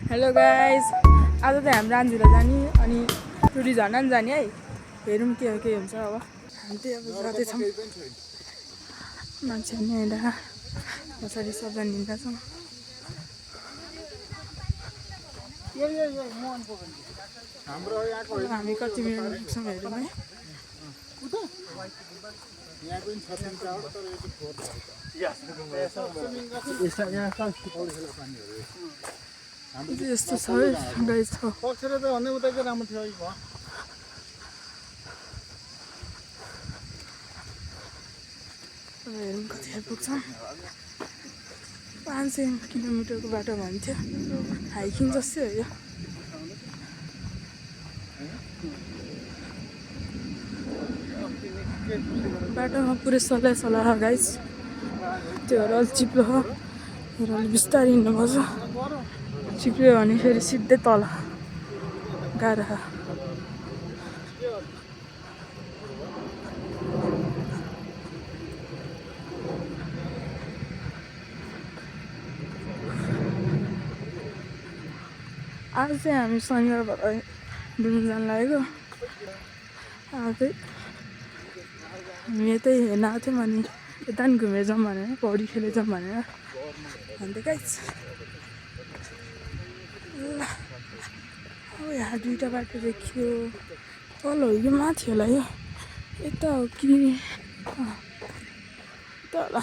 Hello guys, आज त हामी रान्झुला जाने अनि टुरी झर्ना पनि जाने है। हेरौँ के हुन्छ अब। हामी चाहिँ अब जाँदैछौँ। मान्छे पनि हिँड्दा पछाडि सबजना हिँड्दा छौँ। हामी कति मिनट पुग्छौँ हेरौँ है। यस्तो छ है गाइस छ। पक्सेर त भन्दै उता चाहिँ राम्रो थियो है। हेरौँ कतिखेर पुग्छौँ। 500 किलोमिटरको बाटो भन्थ्यो। हाइकिङ जस्तै हो यो। बाटोमा पुरै सल्लाह गाइस। त्यो अलि चिप्लो हो। अलि बिस्तारै हिँड्नुपर्छ। चिप्लियो भने फेरि सिधै तल गाह्रो छ। आज चाहिँ हामी शनिबार भएर डुल्नु जानु लागेको। आज चाहिँ हामी यतै हेर्न आएको थियौँ अनि यता पनि घुमेर जाउँ भनेर पौडी खेलेर जाउँ भनेर अन्त गाइस ल अब यहाँ दुईवटा बाटो देखियो। तल हो कि माथि होला यो, यता हो कि तल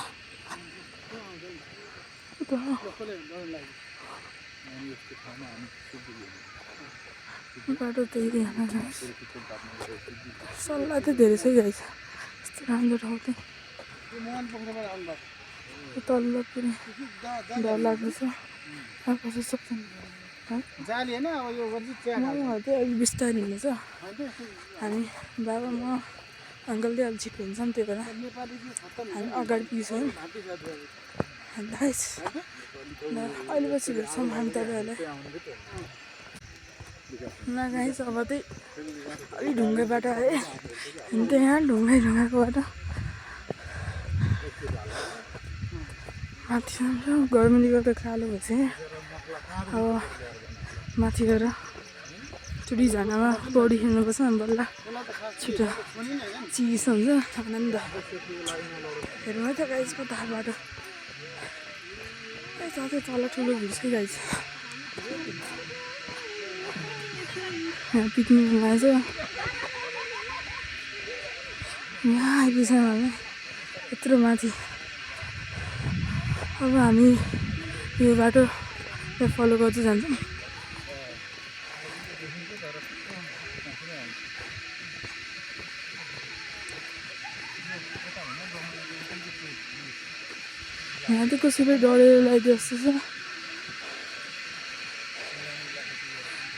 बाटो त्यही यहाँ सल्लाह त धेरै छ गाइस। यस्तो राम्रो ठाउँ चाहिँ तल्लो पनि डर लाग्दैछ। कसो सक्छ चाहिँ अलिक बिस्तारै हिँड्नु छ। हामी बाबा म अङ्कल चाहिँ अलिक छिटो हिँड्छौँ, त्यही भएर हामी अगाडि पुगिसक्यौँ। अन्त अहिले पछि भेट्छौँ हामी तपाईँहरूलाई। ल गाइस अब चाहिँ अलिक ढुङ्गे बाटो आयो हिँड्दै यहाँ ढुङ्गाको बाटो माथि जान्छौँ। गर्मीले गर्दा कालो भइसक्यो। अब माथि गएर टुरी झर्नामा पौडी खेल्नुपर्छ अनि बल्ल छिटो चिसो हुन्छ आनन्द। हेर्नु है त गाइस कता बाटो साथै तल ठुलो भुल्छ गाइस। यहाँ पिकनिक लगाएछ। यहाँ आइपुग्छौँ हामी यत्रो माथि। अब हामी यो बाटो फलो गर्दै जान्छौँ। यहाँ चाहिँ कसैले डढेर लगाइदियो जस्तो छ।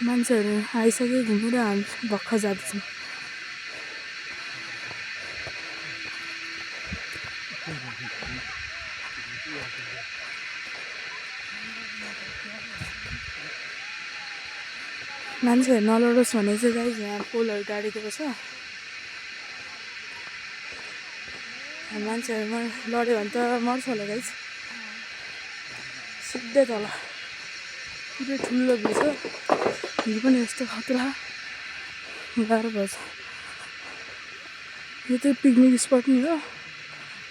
मान्छेहरू आइसक्यो घुमेर हामी भर्खर जाँदैछौँ। मान्छेहरू नलडोस् भने चाहिँ गाइस यहाँ पोलहरू गाडिदिएको छ। मान्छेहरू लड्यो भने त मर्छ होला गाइस। सिधै तल पुरै ठुलो भिउ छ। भिउ पनि यस्तो खतरा गाह्रो पर्छ। यो चाहिँ पिकनिक स्पट नि हो।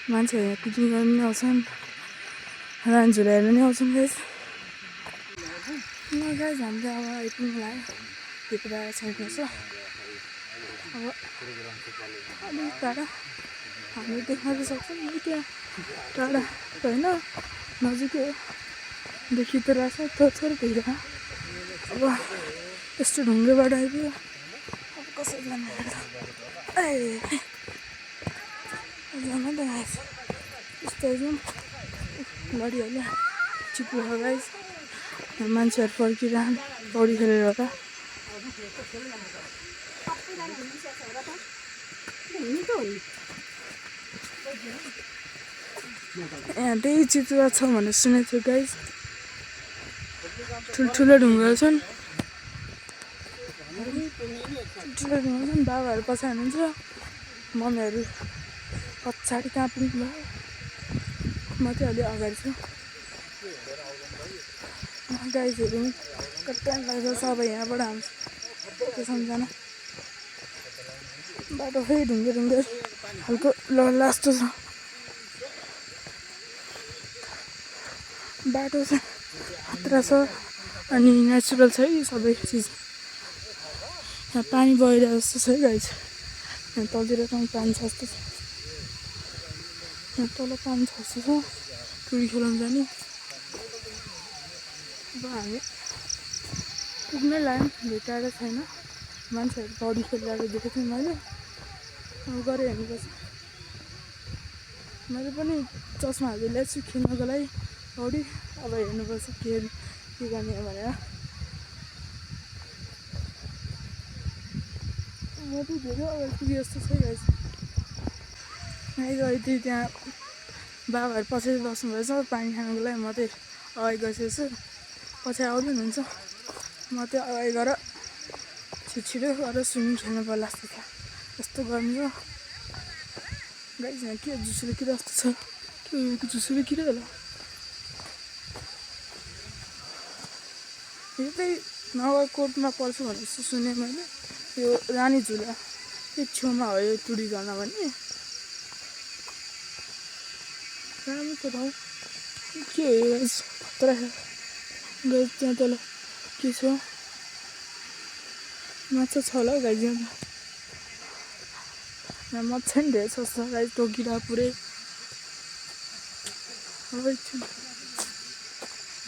मान्छेहरू यहाँ पिकनिक गर्नु पनि आउँछन्, रान्झुला हेर्नु पनि आउँछन् गाइस। ल गाइस हामी चाहिँ अब आइपुग्नु लाग्यो। भित्र छैन अब अलिक टाढा हामी देख्न त सक्छौँ नि त्यहाँ टाढा त होइन नजिकै हो। देखि त रहेछ थोर भिड। अब यस्तो ढुङ्गे बाटो आइपुग्यो। अब कसरी जानु जानु त गाइस यस्तो जाउँ लडिहाल्यो। चिप्लो हो गाइस। मान्छेहरू फर्किरहन् पौडी खेलेर होला। यहाँ त्यही चितुवा छ भनेर सुनेको थियो गाइस। ठुल्ठुलो ढुङ्गाहरू छन्। बाबाहरू पछाडि हुनुहुन्छ, मम्मीहरू पछाडि कहाँ पुग्नु भयो। म चाहिँ अलि अगाडि छु गाइसहरू। कति टाइम लाग्छ सबै यहाँबाट हामी त्यसम्म जान बाटो फेरि ढुङ्गे ढुङ्गे हल्को लास्तो छ बाटो चाहिँ खतरा छ अनि नेचुरल छ है सबै चिज यहाँ पानी बगिरहेको जस्तो छ है गाइज यहाँ तलतिर पनि पानी छ जस्तो छ यहाँ तल पानी छ जस्तो छ टुरी खेलाउनु जाने अब हामी पुग्नै लाग्यो धेरै टाढा छैन मान्छेहरू पौडी खेलिरहेको देखेको थिएँ मैले अब गएर हेर्नुपर्छ मैले पनि चस्माहरू ल्याएको छु खेल्नको लागि पौडी अब हेर्नुपर्छ के गर्ने भनेर म त धेरै अगाडि पुगे जस्तो छ गाइस अहिले त्यहाँ बाबाहरू पछाडि बस्नुभएछ पानी खानुको लागि म चाहिँ अगाडि गइसकेको छु पछाडि आउँदै हुनुहुन्छ म त्यो अगाडि गएर छिटो गएर स्विमिङ खेल्नु पर्ला जस्तो छ यस्तो गर्नु छ गाइस यहाँ के जुसुले किरा जस्तो छ के जुसुले किरा होला यो चाहिँ नगरकोटमा पर्छ भनेर सुने मैले यो रानी झुला त्यो छेउमा हो यो टुरी झर्ना भन्ने राम्रो छ ठाउँ के हो यो खतरा छ गाइस त्यहाँ तल के छ माछा छ होला हौ गाइस यहाँ माछा नि धेरै छ गाइस टोकिरहेको पुरै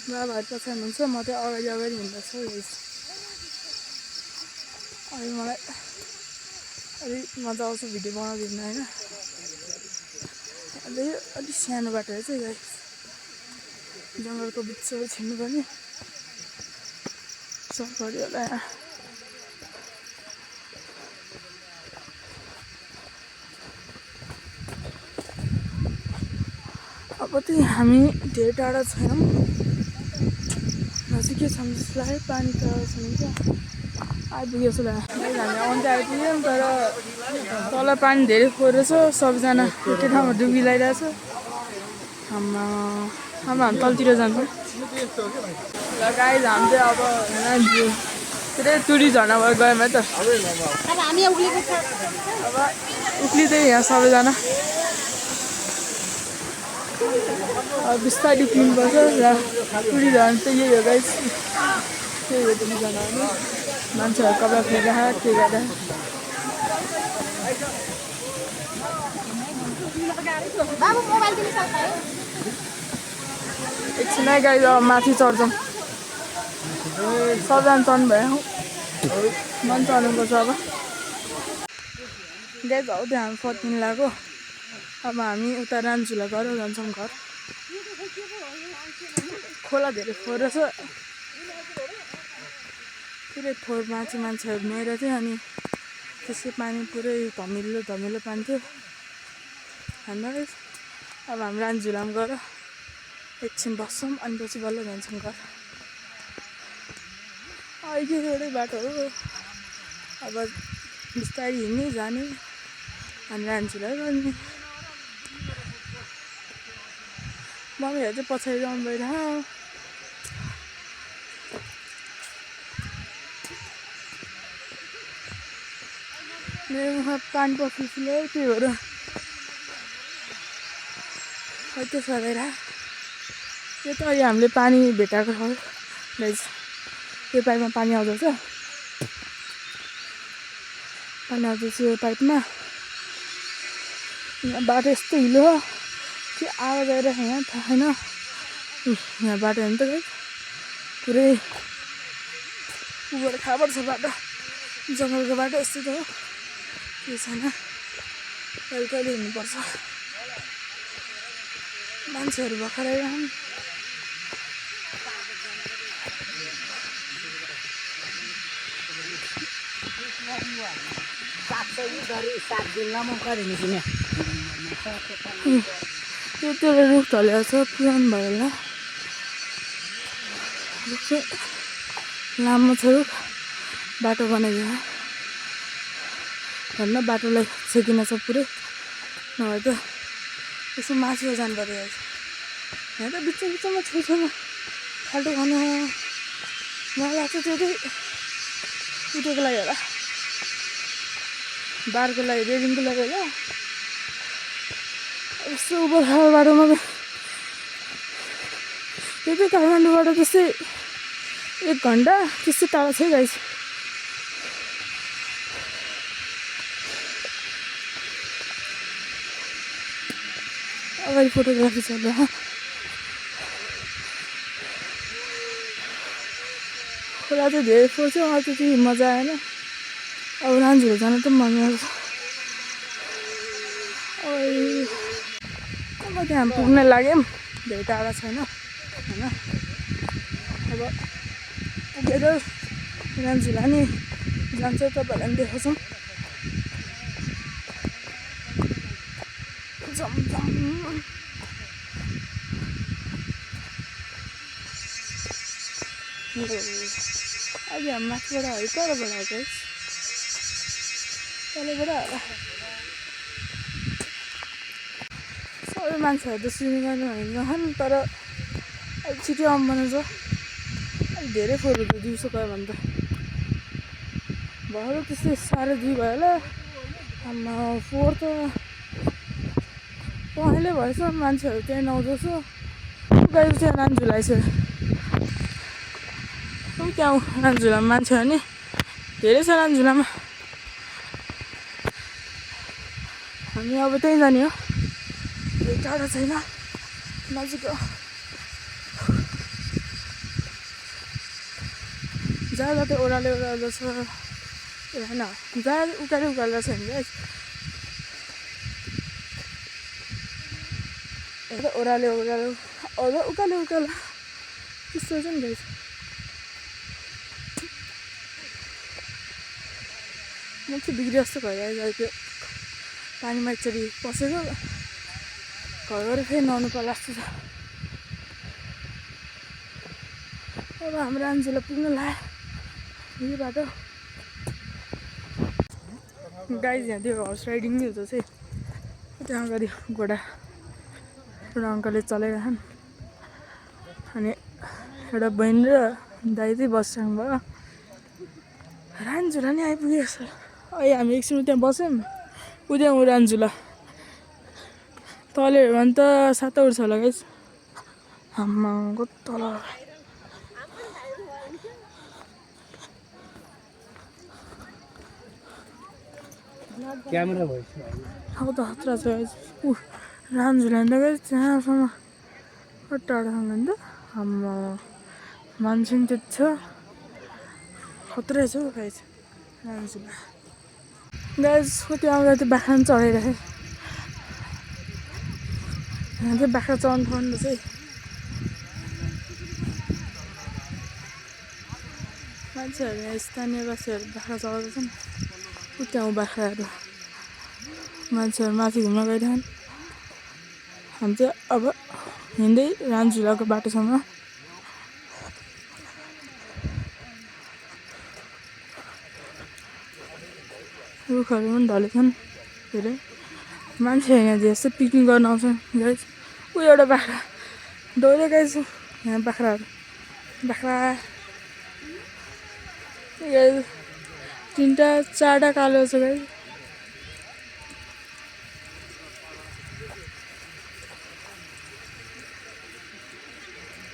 बाबाहरू पछाडि हुनुहुन्छ म चाहिँ अगाडि हिँड्दैछु गाइस अहिले मलाई अलिक मजा आउँछ भिडियो बनाउँदिनँ होइन अलिक सानो बाटो रहेछ गाइस जङ्गलको बिचमा छिर्नुपर्ने सफरी होला यहाँ अब चाहिँ हामी धेरै टाढा छैनौँ नजिकै छौँ जस्तो लाग्यो पानी टाढा छ क्या आइपुग्यो जस्तो लाग्यो हामी आउनु चाहिँ आइपुग्यौँ तर तल पानी धेरै फोहोर छ सबजना एकै ठाउँमा डुबी लगाइरहेछ हामी तलतिर जान्छौँ ल गाइस हामी चाहिँ अब पुरै टुरी झर्ना भएर गयौँ है त अब उक्लिँदै यहाँ सबैजना अब बिस्तारै उक्लिनुपर्छ र टुरी झर्ना चाहिँ यही हो गाइस त्यही हो टुरी झर्ना भने मान्छेहरू कपडा फेरिरहेको के गर्दा एकछिनै गाइस अब माथि चढ्छौँ सबजना चढ्नु भयो मन चढ्नुपर्छ अब गाइस हौ त्यहाँ हामी फर्किनु लाग्यो अब हामी उता रानझुला गरेर जान्छौँ घर खोला धेरै फोहोर छ पुरै फोहोर मान्छेहरू नुहाएर थियो अनि त्यसको पानी पुरै धमिलो पानी थियो हामीलाई अब हामी रानझुलामा गएर एकछिन बस्छौँ अनि पछि बल्ल जान्छौँ घर अहिले एउटै बाटो हो अब बिस्तारै हिँड्ने जाने अनि रानझुला गर्ने मम्मीहरू चाहिँ पछाडि जाउनु भइरह्यो मेरोमा पानी पसिसले त्यही भएर त्यसो भएर यो त अहिले हामीले पानी भेटाएको छ गाइस यो पाइपमा पानी आउँदैछ यो पाइपमा यहाँ बाटो यस्तो हिलो हो के आवाज आइरहेको यहाँ थाहा छैन यहाँ बाटो हेर्नु त गाइस पुरै उबाट खाबाट छ बाटो जङ्गलको बाटो यस्तो त हो के छैन कहिले हिँड्नुपर्छ मान्छेहरू भर्खर आइरहन् त्यो रुख ढलेको छ पुरानो भयो होला रुख चाहिँ लामो छ रुख बाटो बनाइदियो भन्न बाटोलाई छेकिन छ पुरै नभए त यसो मासु जानु पर्यो यहाँ त बिचमा छेउछेउमा फाल्टो खानु मलाई लाग्छ त्यो चाहिँ उठेको लागि होला, बारको लागि, रेलिङको लागि होला। यस्तो उबड खाबड बाटोमा त यो चाहिँ काठमाडौँबाट त्यस्तै 1 घन्टा त्यस्तै टाढा छ है गाइस। अगाडि फोटोग्राफी चल्दा खोला चाहिँ धेरै फोहोर थियो, मलाई त्यति मजा आएन। अब रान्झुला जान त मन लाग्छ। अब त्यहाँ पुग्न लाग्यौँ, धेरै टाढा छैन होइन। अब पुगेर रान्झुला नि जान्छ, तपाईँहरूलाई पनि देखाउँछौँ। अहिले हामी माथिबाट है, तलबाट आएको है, तलबाट होला। सबै मान्छेहरू त स्विमिङ गर्नु हिँड्छन्, तर अलिक छिटो आउनु पर्ने छ। अलिक धेरै फोहोर हुन्छ दिउँसो गयो भने त। भएर त्यस्तै 2:30 भयो होला। आम्मा फोहोर त पहेँलै भएछ, मान्छेहरू त्यहीँ नुहाउँदैछ। गएर चाहिँ रान्झुला आइसक्यो। त्यहाँ रान्झुलामा मान्छे हो नि धेरै छ रान्झुलामा। हामी अब त्यहीँ जाने हो, धेरै टाढा छैन, नजिक हो। जहाँ जति ओह्रालो छ होइन, जहाँ उकालो छ नि ओह्रालो उकालो त्यस्तो छ नि गाइस। म चाहिँ बिग्रे जस्तो भइरहेको त्यो पानीमा एकचोटि पसेको, घर गएर फेरि नुहाउनु पर्ला जस्तो छ। अब हाम्रो रान्झुला पुग्न लाग्यो यो बाटो। गाइज यहाँ त्यो हर्स राइडिङ नि हुन्छ चाहिँ त्यहाँ अगाडि घोडा एउटा अङ्कलले चलाइरहन्, अनि एउटा बहिनी र दाइ चाहिँ बसिरहनु भयो। रान्झुला नि आइपुग्यो जस्तो। अहिले हामी एकछिन त्यहाँ बस्यौँ, उद्या रान्झुला तल हेऱ्यो भने त 7 आवर छ होला गाइस। आम्माको तल क्यामेरा भएछ अब त खतरा छ गाइस। रान्झुला त गाइस त्यहाँसम्म टाढासम्म नि त। आम्मा मान्छे नि त्यति छ, खतरै छ गाइस रान्झुला। गाइस कति आउँदा त्यो बाख्रा पनि चढाइराखेँ। यहाँ चाहिँ बाख्रा चढ्नु थाल्नु चाहिँ मान्छेहरू, यहाँ स्थानीयवासीहरू बाख्रा चढाउँदैछन्। त्यहाँ बाख्राहरू, मान्छेहरू माथि घुम्न गइरहन्। हामी चाहिँ अब हिँड्दै रान्झुलाको बाटोसम्म। रुखहरू पनि ढलेछन् धेरै। मान्छे यहाँ जस्तै पिकनिक गर्न आउँछन् गाइस। एउटा बाख्रा दौडेकै छु यहाँ, बाख्राहरू 3टा 4टा कालो छ गाइस।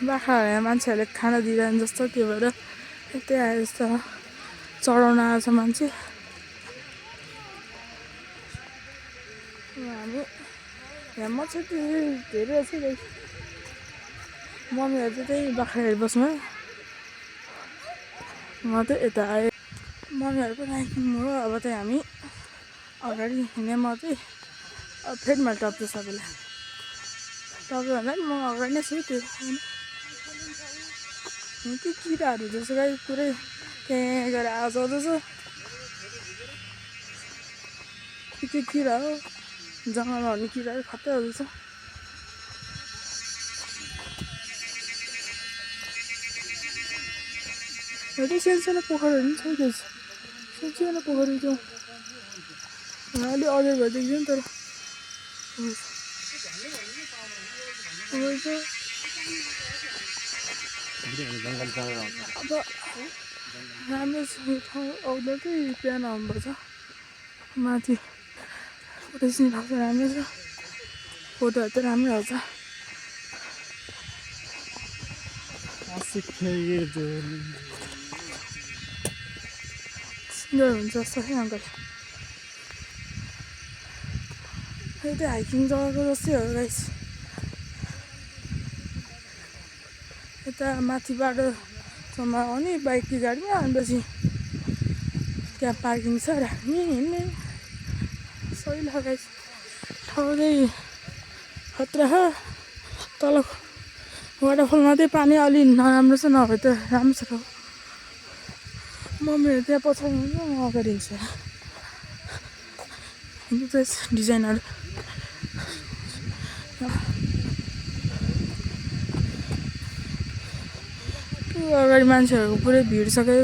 बाख्राहरू यहाँ मान्छेहरूले खाना दिइरहन् जस्तो, त्यो भएर यतै आए जस्तो चढाउन आएछ मान्छे। हामी यहाँ मान्छे धेरै छ गाइस। मम्मीहरू चाहिँ त्यही बाख्रा हेरिबस्नु भयो, म चाहिँ यता आएँ। मम्मीहरू पनि आइपुग्नु हो। अब चाहिँ हामी अगाडि हिँडेँ, म चाहिँ अब फेरि मैले टप्छु सबैलाई। तपाईँभन्दा नि म अगाडि नै छु त्यो होइन। के किराहरू जस्तो गाइस पुरै त्यहाँ गएर आवाज आउँदैछ। के किरा हो, जङ्गलमा हुने किराहरू खतरा आउँदैछ। एउटा सानो पोखरीहरू पनि छ गाइस, सानो पोखरी त्यो अलि अझै भए देख्दैन, तर अब राम्रो छ यो ठाउँ आउँदा चाहिँ बिहान आउनुपर्छ माथि फोटो खिच्न राम्रो छ फोटोहरू त राम्रो आउँछ सुन्दर हुन्छ जस्तो है अङ्कल यो चाहिँ हाइकिङ जग्गाको जस्तै हो गाइस यता माथि बाटोसम्म आउने बाइक कि गाडीमा अनेपछि त्यहाँ पार्किङ छ राख्ने हिँड्ने सही लगाइस ठाउँ चाहिँ खतरा छ तल वाटरफलमा चाहिँ पानी अलि नराम्रो छ नभए त राम्रो छ ठाउँ मम्मीहरू त्यहाँ पछाडि हुन्छ म अगाडि हिँड्छु हिँड्नु चाहिँ डिजाइनहरू अगाडि मान्छेहरूको पुरै भिड छ क्या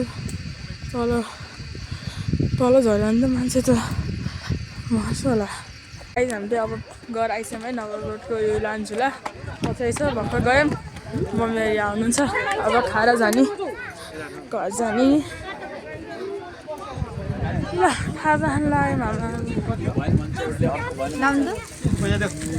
तल तल झऱ्यो भने त मान्छे त मर्छ होला आइज हामी चाहिँ अब घर आइसक्यौँ है नगरकोटको यो लान्चुला पछाडि छ भर्खर गयौँ मम्मीहरू यहाँ हुनुहुन्छ अब खाएर जाने घर जाने ल खाजा खान लाग्यौँ हाम्रो नाम त